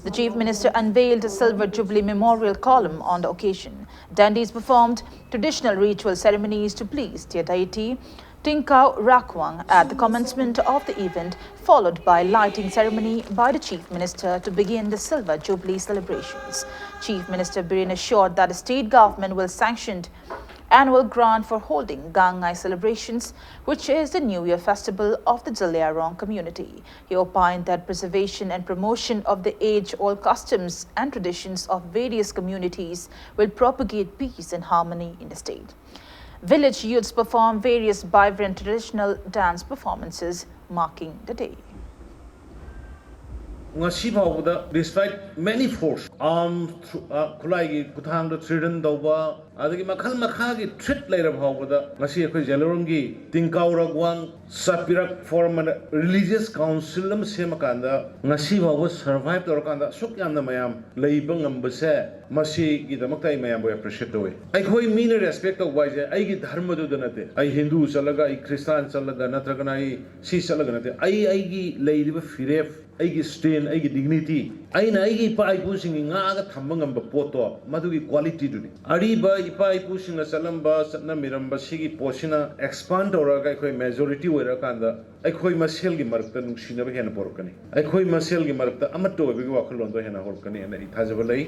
The Chief Minister unveiled a Silver Jubilee memorial column on the occasion. Dandies performed traditional ritual ceremonies to please their deity, Tingkau Rakwang at the commencement of the event, followed by lighting ceremony by the Chief Minister to begin the Silver Jubilee celebrations. Chief Minister Biren assured that the state government will sanction annual grant for holding Gangngai celebrations, which is the New Year festival of the Zeliangrong community. He opined that preservation and promotion of the age-old customs and traditions of various communities will propagate peace and harmony in the state. Village youths perform various vibrant traditional dance performances, marking the day. ꯉꯁꯤ ꯐꯥꯎꯕꯗ, despite many force, arm, ꯈꯨꯠꯂꯥꯏꯒꯤ ꯈꯨꯠꯊꯥꯡꯗ threaten ꯇꯧꯕ, ꯑꯗꯒꯤ ꯃꯈꯜ ꯃꯈꯥꯒꯤ threat ꯂꯩꯔꯕ ꯐꯥꯎꯕꯗ, ꯉꯁꯤ ꯑꯩꯈꯣꯏ ꯖꯦꯂꯣꯔꯣꯡꯒꯤ ꯇꯤꯡꯀꯥꯎ ꯔꯥꯒꯋꯥꯡ ꯁꯥꯄꯤꯔꯛ for a religious council ꯑꯃ ꯁꯦꯝꯃꯀꯥꯟꯗ, ꯉꯁꯤ ꯐꯥꯎꯕ survive ꯇꯧꯔꯀꯥꯟꯗ ꯑꯁꯨꯛ ꯌꯥꯝꯅ ꯃꯌꯥꯝ ꯂꯩꯕ ꯉꯝꯕꯁꯦ, ꯃꯁꯤꯒꯤꯗꯃꯛꯇ ꯑꯩ ꯃꯌꯥꯝꯕꯨ appreciate ꯇꯧꯏ꯫ ꯑꯩꯈꯣꯏ ꯃꯤꯅ respect ꯇꯧꯕ ꯍꯥꯏꯁꯦ ꯑꯩꯒꯤ ꯙꯔꯃꯗꯨꯗ ꯅꯠꯇꯦ꯫ ꯑꯩ ꯍꯤꯟꯗꯨ ꯆꯠꯂꯒ, ꯑꯩ ꯈ꯭ꯔꯤꯁꯇꯥꯟ ꯆꯠꯂꯒ, ꯅꯠꯇ꯭ꯔꯒꯅ ꯑꯩ ꯁꯤ ꯆꯠꯂꯒ ꯅꯠꯇꯦ꯫ ꯑꯩ ꯑꯩꯒꯤ ꯂꯩꯔꯤꯕ ꯐꯤꯔꯦꯞ, ꯑꯩꯒꯤ stand, ꯑꯩꯒꯤ dignity, ꯑꯩꯅ ꯑꯩꯒꯤ ꯏꯄꯥ ꯏꯄꯨꯁꯤꯡꯒꯤ ꯉꯥꯛꯑꯒ ꯊꯝꯕ ꯉꯝꯕ ꯄꯣꯠꯇꯣ, ꯃꯗꯨꯒꯤ qualityꯗꯨꯅꯤ꯫ ꯑꯔꯤꯕ ꯏꯄꯥ ꯏꯄꯨꯁꯤꯡꯅ ꯆꯠꯂꯝꯕ, ꯆꯠꯅꯃꯤꯔꯝꯕ ꯁꯤꯒꯤ ꯄꯣꯠꯁꯤꯅ expand ꯇꯧꯔꯛꯑꯒ ꯑꯩꯈꯣꯏ majority ꯑꯣꯏꯔꯛꯑꯀꯥꯟꯗ ꯑꯩꯈꯣꯏ ꯃꯁꯦꯜꯒꯤ ꯃꯔꯛꯇ ꯅꯨꯡꯁꯤꯅꯕ ꯍꯦꯟꯅ ꯄꯣꯔꯛꯀꯅꯤ꯫ ꯑꯩꯈꯣꯏ ꯃꯁꯦꯜꯒꯤ ꯃꯔꯛꯇ ꯑꯃꯠꯇ ꯑꯣꯏꯕꯒꯤ ꯋꯥꯈꯜꯂꯣꯟꯗꯣ ꯍꯦꯟꯅ ꯍꯧꯔꯛꯀꯅꯤ ꯍꯥꯏꯅ ꯑꯩ ꯊꯥꯖꯕ ꯂꯩ꯫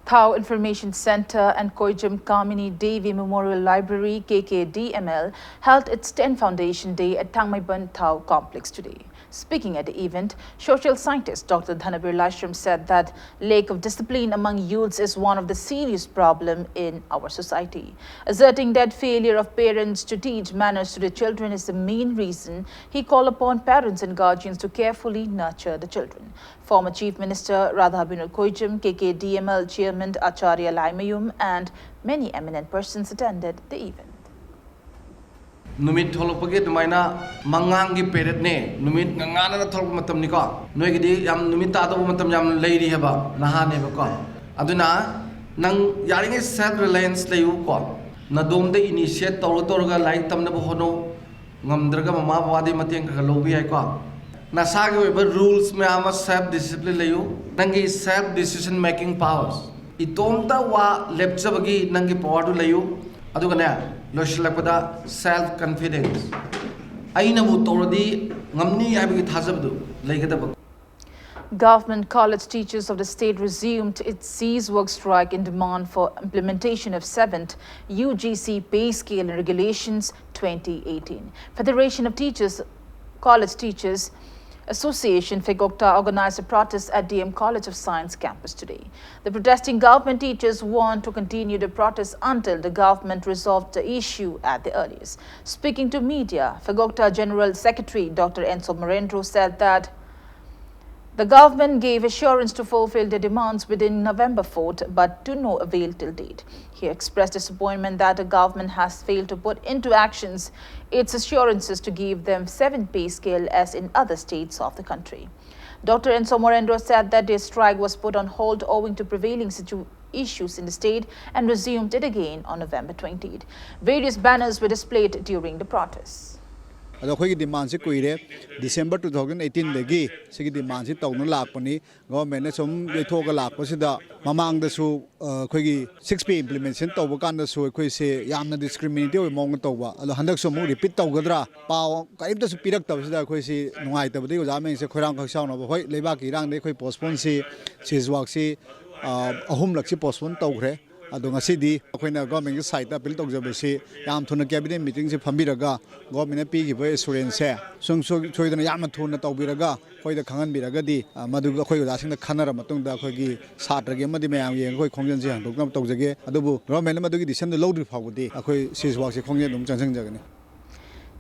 Thao Information Centre and Koijam Kamini Devi Memorial Library, K K D M L, held its tenth Foundation Day at Thangmeiban Thao Complex today. Speaking at the event, social scientist Doctor Dhanabir Laishram said that lack of discipline among youths is one of the serious problem in our society. Asserting that failure of parents to teach manners to their children is the main reason, he called upon parents and guardians to carefully nurture the children. Former Chief Minister Radha Binod Koijam, K K D M L Chairman Acharya Laimayum, and many eminent persons attended the event. ꯅꯨꯃꯤꯠ ꯊꯣꯛꯂꯛꯄꯒꯤ ꯑꯗꯨꯃꯥꯏꯅ ꯃꯉꯥꯡꯒꯤ periodꯅꯦ, ꯅꯨꯃꯤꯠ ꯉꯉꯥꯅꯅ ꯊꯣꯛꯂꯛꯄ ꯃꯇꯝꯅꯤꯀꯣ꯫ ꯅꯣꯏꯒꯤꯗꯤ ꯌꯥꯝ ꯅꯨꯃꯤꯠ ꯇꯥꯗꯧꯕ ꯃꯇꯝ ꯌꯥꯝ ꯂꯩꯔꯤ ꯍꯥꯏꯕ, ꯅꯍꯥꯅꯦꯕꯀꯣ꯫ ꯑꯗꯨꯅ ꯅꯪ ꯌꯥꯔꯤꯉꯩ self reliance ꯂꯩꯌꯨꯀꯣ꯫ ꯅꯗꯣꯝꯗ initiate ꯇꯧꯔ ꯇꯧꯔꯒ ꯂꯥꯏꯔꯤꯛ ꯇꯝꯅꯕ ꯍꯣꯠꯅꯧ꯫ ꯉꯝꯗ꯭ꯔꯒ ꯃꯃꯥ ꯕꯕꯥꯗꯒꯤ ꯃꯇꯦꯡ ꯈꯔ ꯈꯔ ꯂꯧꯕ ꯌꯥꯏꯀꯣ꯫ ꯅꯁꯥꯒꯤ ꯑꯣꯏꯕ rules ꯃꯌꯥꯝ ꯑꯃ, self discipline ꯂꯩꯌꯨ꯫ ꯅꯪꯒꯤ self decision making powers, ꯏꯇꯣꯝꯇ ꯋꯥ ꯂꯦꯞꯆꯕꯒꯤ ꯅꯪꯒꯤ powerꯗꯨ ꯂꯩꯌꯨ꯫ ꯑꯗꯨꯒꯅꯦ, ꯂꯣꯏꯁꯤꯜꯂꯛꯄꯗ self confidence, ꯑꯩꯅꯕꯨ ꯇꯧꯔꯗꯤ ꯉꯝꯅꯤ ꯍꯥꯏꯕꯒꯤ ꯊꯥꯖꯕꯗꯨ ꯂꯩꯒꯗꯕ꯫ Government College Teachers of the state resumed its cease work strike in demand for implementation of seventh U G C pay scale and regulations twenty eighteen. Federation of Teachers, College Teachers Association, FECOCTA, organized a protest at D M College of Science campus today. The protesting government teachers want to continue the protest until the government resolved the issue at the earliest. Speaking to media, FECOCTA General Secretary Doctor Enso Morendro said that the government gave assurance to fulfill their demands within November fourth, but to no avail till date. He expressed disappointment that the government has failed to put into actions its assurances to give them seven pay scale as in other states of the country. Doctor Enso Morendro said that the strike was put on hold owing to prevailing situ- issues in the state and resumed it again on November twentieth. Various banners were displayed during the protests. ꯑꯗꯣ ꯑꯩꯈꯣꯏꯒꯤ ꯗꯤꯃꯥꯟꯁꯤ ꯀꯨꯏꯔꯦ꯫ December two thousand ꯑꯩꯠꯇꯤꯟꯗꯒꯤ ꯁꯤꯒꯤ ꯗꯤꯃꯥꯟꯁꯤ ꯇꯧꯗꯨꯅ ꯂꯥꯛꯄꯅꯤ꯫ ꯒꯣꯔꯃꯦꯟꯅ ꯁꯨꯝ ꯌꯩꯊꯣꯛꯑꯒ ꯂꯥꯛꯄꯁꯤꯗ, ꯃꯃꯥꯡꯗꯁꯨ ꯑꯩꯈꯣꯏꯒꯤ ꯁꯤꯛꯁ ꯄꯦ ꯏꯝꯄ꯭ꯂꯤꯃꯦꯟꯇꯦꯁꯟ ꯇꯧꯕ ꯀꯥꯟꯗꯁꯨ ꯑꯩꯈꯣꯏꯁꯦ ꯌꯥꯝꯅ ꯗꯤꯁꯀ꯭ꯔꯤꯃꯤꯅꯦꯇꯤꯚ ꯑꯣꯏꯕ ꯃꯑꯣꯡꯗ ꯇꯧꯕ꯫ ꯑꯗꯣ ꯍꯟꯗꯛꯁꯨ ꯑꯃꯨꯛ ꯔꯤꯄꯤꯠ ꯇꯧꯒꯗ꯭ꯔꯥ, ꯄꯥꯎ ꯀꯔꯤꯝꯇꯁꯨ ꯄꯤꯔꯛꯇꯕꯁꯤꯗ ꯑꯩꯈꯣꯏꯁꯤ ꯅꯨꯡꯉꯥꯏꯇꯕꯗꯒꯤ ꯑꯣꯖꯥ ꯃꯌꯥꯝꯁꯦ ꯈꯣꯏꯔꯥꯡ ꯈꯣꯏꯁꯥꯎꯅꯕ꯫ ꯍꯣꯏ, ꯂꯩꯕꯥꯛꯀꯤ ꯏꯔꯥꯡꯗꯒꯤ ꯑꯩꯈꯣꯏ ꯄꯣꯁꯄꯣꯟꯁꯤ, ꯁꯤꯖ ꯋꯥꯛꯁꯤ ꯑꯍꯨꯝꯂꯛꯁꯤ ꯄꯣꯁꯄꯣꯟ ꯇꯧꯈ꯭ꯔꯦ꯫ ꯑꯗꯣ ꯉꯁꯤꯗꯤ ꯑꯩꯈꯣꯏꯅ ꯒꯣꯔꯃꯦꯟꯒꯤ ꯁꯥꯏꯠꯇ ꯑꯄꯤꯜ ꯇꯧꯖꯕꯁꯤ, ꯌꯥꯝ ꯊꯨꯅ ꯀꯦꯕꯤꯅꯦꯠ ꯃꯤꯇꯤꯡꯁꯦ ꯐꯝꯕꯤꯔꯒ ꯒꯣꯔꯃꯦꯟꯅ ꯄꯤꯈꯤꯕ ꯑꯦꯁꯨꯔꯦꯟꯁꯁꯦ ꯁꯨꯡꯁꯣꯏ ꯁꯣꯏꯗꯅ ꯌꯥꯝꯅ ꯊꯨꯅ ꯇꯧꯕꯤꯔꯒ ꯑꯩꯈꯣꯏꯗ ꯈꯪꯍꯟꯕꯤꯔꯒꯗꯤ, ꯃꯗꯨ ꯑꯩꯈꯣꯏ ꯑꯣꯖꯥꯁꯤꯡꯗ ꯈꯟꯅꯔ ꯃꯇꯨꯡꯗ ꯑꯩꯈꯣꯏꯒꯤ ꯁꯥꯇ꯭ꯔꯒꯤ ꯑꯃꯗꯤ ꯃꯌꯥꯝꯒꯤ ꯑꯩꯈꯣꯏ ꯈꯣꯡꯖꯦꯜꯁꯦ ꯍꯟꯗꯣꯛꯅꯕ ꯇꯧꯖꯒꯦ꯫ ꯑꯗꯨꯕꯨ ꯒꯣꯔꯃꯦꯟꯅ ꯃꯗꯨꯒꯤ ꯗꯤꯁꯤꯖꯟꯗꯨ ꯂꯧꯗ꯭ꯔꯤ ꯐꯥꯎꯕꯗꯤ ꯑꯩꯈꯣꯏ ꯁꯤꯖ ꯋꯥꯛꯁꯦ ꯈꯣꯡꯖꯦꯜ ꯑꯗꯨꯝ ꯆꯪꯁꯤꯟꯖꯒꯅꯤ꯫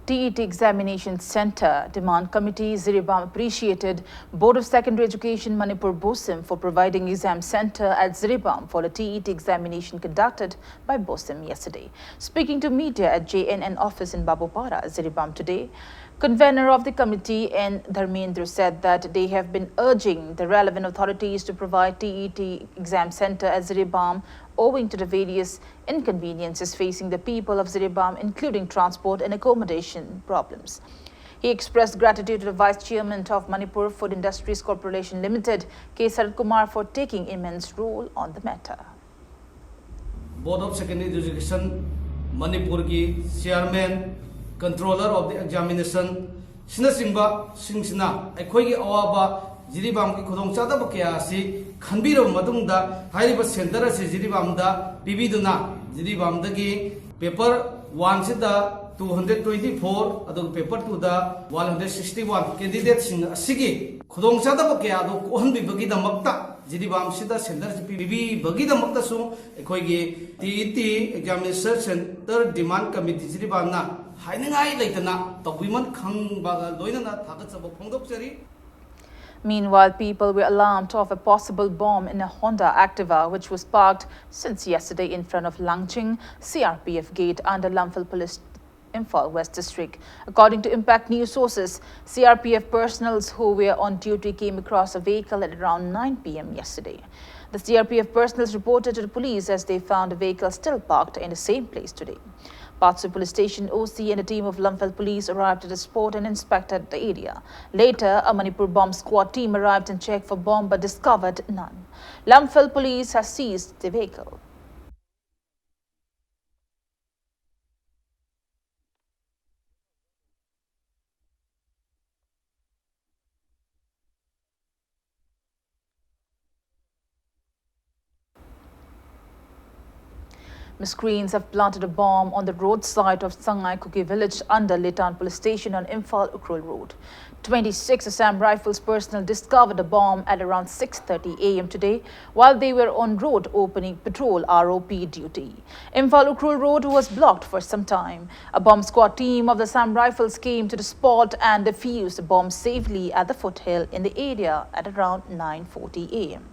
T E T Examination Center Demand Committee, Jiribam, appreciated Board of Secondary Education Manipur, BOSEM, for providing exam center at Jiribam for the T E T examination conducted by BOSEM yesterday. Speaking to media at J N N office in Babupara, Jiribam today, convener of the committee, N Dharmendra, said that they have been urging the relevant authorities to provide T E T exam center at Jiribam owing to the various inconveniences facing the people of Jiribam, including transport and accommodation problems. He expressed gratitude to the Vice Chairman of Manipur Food Industries Corporation Limited, K Sarat Kumar, for taking immense role on the matter. Board of Secondary Education ꯃꯅꯤꯄꯨꯔꯒꯤ chairman, controller of the examination ꯁꯤꯅꯆꯤꯡꯕꯁꯤꯡꯁꯤꯅ ꯑꯩꯈꯣꯏꯒꯤ ꯑꯋꯥꯕ ꯖꯤꯔꯤꯕꯥꯝꯒꯤ ꯈꯨꯗꯣꯡꯆꯥꯗꯕ ꯀꯌꯥ ꯑꯁꯤ ꯈꯟꯕꯤꯔꯕ ꯃꯇꯨꯡꯗ, ꯍꯥꯏꯔꯤꯕ center ꯑꯁꯤ ꯖꯤꯔꯤꯕꯥꯝꯗ ꯄꯤꯕꯤꯗꯨꯅ, ꯖꯤꯔꯤꯕꯥꯝꯗꯒꯤ paper one ꯁꯤꯗ two hundred twenty four, ꯑꯗꯨꯒ paper two ꯗ one hundred sixty one candidate ꯁꯤꯡ ꯑꯁꯤꯒꯤ ꯈꯨꯗꯣꯡꯆꯥꯗꯕ ꯀꯌꯥ ꯑꯗꯨ ꯀꯣꯛꯍꯟꯕꯤꯕꯒꯤꯗꯃꯛꯇ, ꯖꯤꯔꯤꯕꯥꯝꯁꯤꯗ center ꯁꯤ ꯄꯤꯕꯤꯕꯒꯤꯗꯃꯛꯇꯁꯨ ꯑꯩꯈꯣꯏꯒꯤ T E T examination center demand committee ꯖꯤꯔꯤꯕꯥꯝꯅ ꯍꯥꯏꯅꯤꯡꯉꯥꯏ ꯂꯩꯇꯅ ꯇꯧꯕꯤꯃꯟ ꯈꯪꯕꯒ ꯂꯣꯏꯅꯅ ꯊꯥꯒꯠꯆꯕ ꯐꯣꯡꯗꯣꯛꯆꯔꯤ꯫ Meanwhile, people were alarmed of a possible bomb in a Honda Activa, which was parked since yesterday in front of Langching C R P F gate under Lamphel Police, Imphal West District. According to Impact News sources, C R P F personnel who were on duty came across a vehicle at around nine p m yesterday. The C R P F personnel reported to the police as they found a vehicle still parked in the same place today. Patsu Police Station O C and a team of Lamphel police arrived at the spot and inspected the area. Later, a Manipur bomb squad team arrived and checked for bomb but discovered none. Lamphel police has seized the vehicle. Miscreants have planted a bomb on the roadside of Sangai Kuki village under Letan Police Station on Imphal Ukhrul Road. Twenty-six Assam Rifles personnel discovered a bomb at around six thirty a m today while they were on road opening patrol R O P duty. Imphal Ukhrul Road was blocked for some time. A bomb squad team of the Assam Rifles came to the spot and defused the bomb safely at the foothill in the area at around nine forty a m.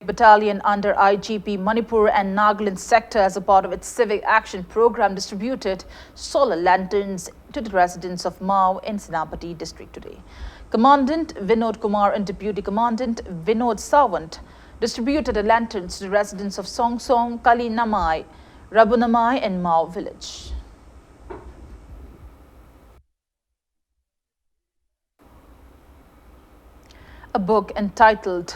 Battalion under I G P Manipur and Nagaland sector, as a part of its civic action program, distributed solar lanterns to the residents of Mao in Senapati district today. Commandant Vinod Kumar and Deputy Commandant Vinod Sawant distributed the lanterns to the residents of Songsong, Kalinamai, Rabunamai and Mao village. A book entitled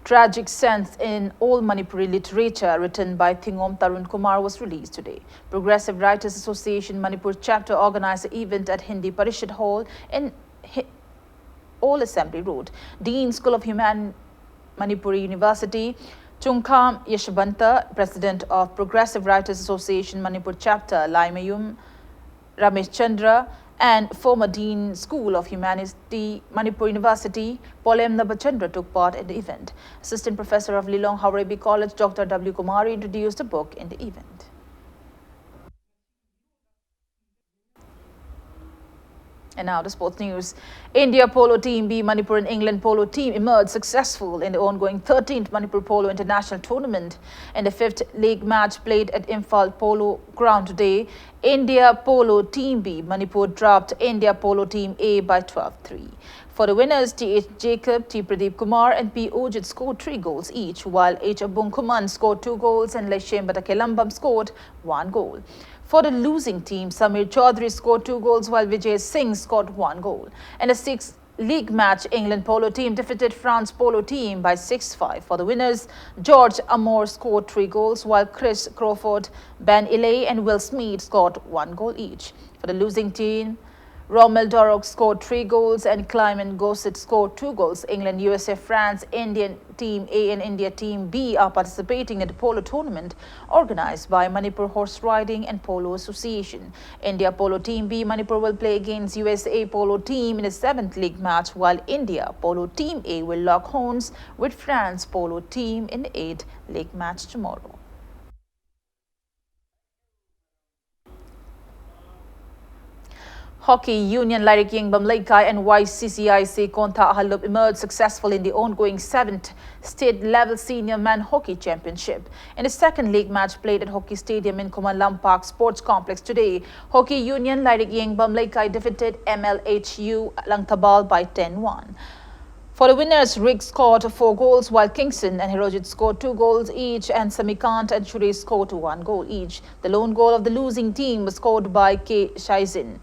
Tragic Sense in Old Manipuri Literature, written by Thingom Tarun Kumar, was released today. Progressive Writers Association Manipur chapter organized the event at Hindi Parishad Hall in Hi- Old Assembly Road. Dean School of Human Manipuri University, Chungkham Yashwanta, President of Progressive Writers Association Manipur chapter, Laimayum Ramesh Chandra, and former Dean School of Humanity, Manipur University, Polem Nabachandra, took part in the event. Assistant Professor of Lilong Haorebi College, Doctor W Kumari, introduced the book in the event. And now the sports news. India Polo Team B Manipur and England Polo Team emerged successful in the ongoing thirteenth Manipur Polo International Tournament. In the fifth league match played at Imphal Polo Ground today, India Polo Team B Manipur dropped India Polo Team A by twelve three. For the winners, T H Jacob, T Pradeep Kumar, and P Ujit scored three goals each, while H Abung Khuman scored two goals and Leishemba Takelambam scored one goal. For the losing team, Samir Chaudhary scored two goals, while Vijay Singh scored one goal. In a sixth league match, England Polo team defeated France Polo team by six five. For the winners, George Amor scored three goals, while Chris Crawford, Ben Ilay, and Will Smith scored one goal each. For the losing team, Romel Dorok scored three goals and Kleiman Gossett scored two goals. England, U S A, France, Indian Team A and India Team B are participating in the polo tournament organized by Manipur Horse Riding and Polo Association. India Polo Team B Manipur will play against U S A Polo Team in the seventh league match, while India Polo Team A will lock horns with France Polo Team in the eighth league match tomorrow. Hockey Union Lairik Yengbam Leikai and Y C C I C Kontha Ahalup emerged successful in the ongoing seventh state level senior men hockey championship. In the second league match played at Hockey Stadium in Khuman Lampak Sports Complex today, Hockey Union Lairik Yengbam Leikai defeated M L H U Langtabal by ten one. For the winners, Rick scored four goals, while Kingston and Hirojit scored two goals each, and Samikant and Shuri scored one goal each. The lone goal of the losing team was scored by K Shaizin.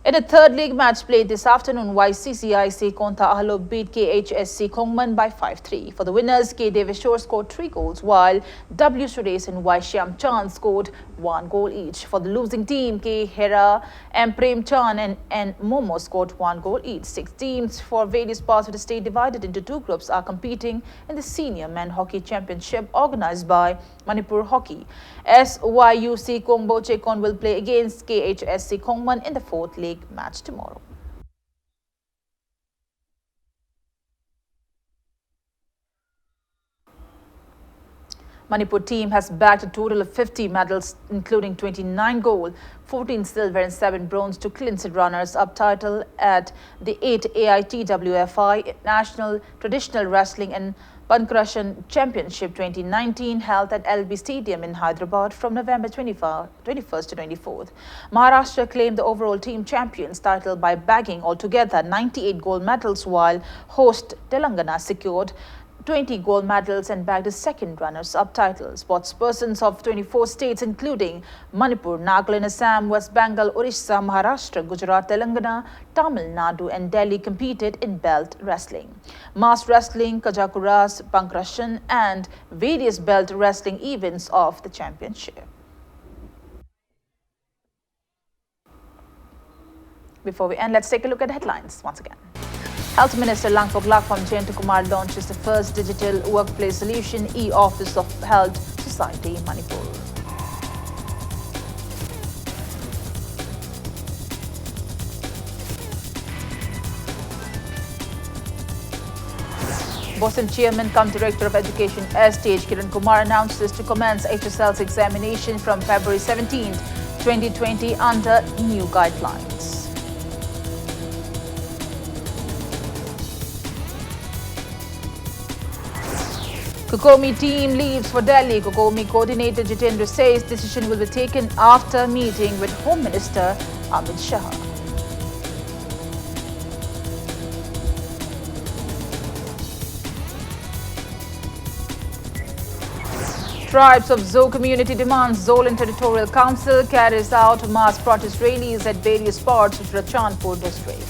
In a third leg match played this afternoon, Y C C I C Kontha Ahalo beat K H S C Khongman by five three. For the winners, K Deveshwar scored three goals, while W Suresh and Y Shyam Chand scored one goal each. For the losing team, K Hera, M Prem Chand and N Momo scored one goal each. Six teams for various parts of the state divided into two groups are competing in the Senior Men Hockey Championship organized by Manipur Hockey. S Y U C Kongbo Chekon will play against K H S C Khongman in the fourth leg match tomorrow. Manipur team has bagged a total of fifty medals, including twenty-nine gold, fourteen silver and seven bronze, to clinch the runners-up title at the eighth A I T W F I National Traditional Wrestling and Pankrashan Championship twenty nineteen, held at L B Stadium in Hyderabad from November twenty-first to twenty-fourth. Maharashtra claimed the overall team champions title by bagging altogether ninety-eight gold medals, while host Telangana secured twenty gold medals and bagged a second runners-up title. Sportspersons of twenty-four states, including Manipur, Nagaland, Assam, West Bengal, Orissa, Maharashtra, Gujarat, Telangana, Tamil Nadu, and Delhi, competed in belt wrestling. Mass wrestling, Kajakuras, Pankrashan, and various belt wrestling events of the championship. Before we end, let's take a look at the headlines once again. Health Minister Langpok Lakpam Jayantakumar launches the first digital workplace solution, e-Office of Health Society Manipur. BOSEM Chairman cum Director of Education S T H Kiran Kumar announces to commence H S L C examination from February seventeenth, twenty twenty under new guidelines. COCOMI team leaves for Delhi. COCOMI coordinator Jitendra says decision will be taken after meeting with Home Minister Amit Shah. Tribes of Zou community demands Zoland Territorial Council carries out mass protest rallies at various parts of Churachandpur district.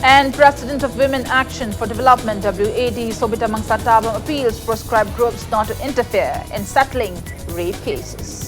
And President of Women Action for Development, W A D, Sobita Mangsatabam appeals proscribed groups not to interfere in settling rape cases.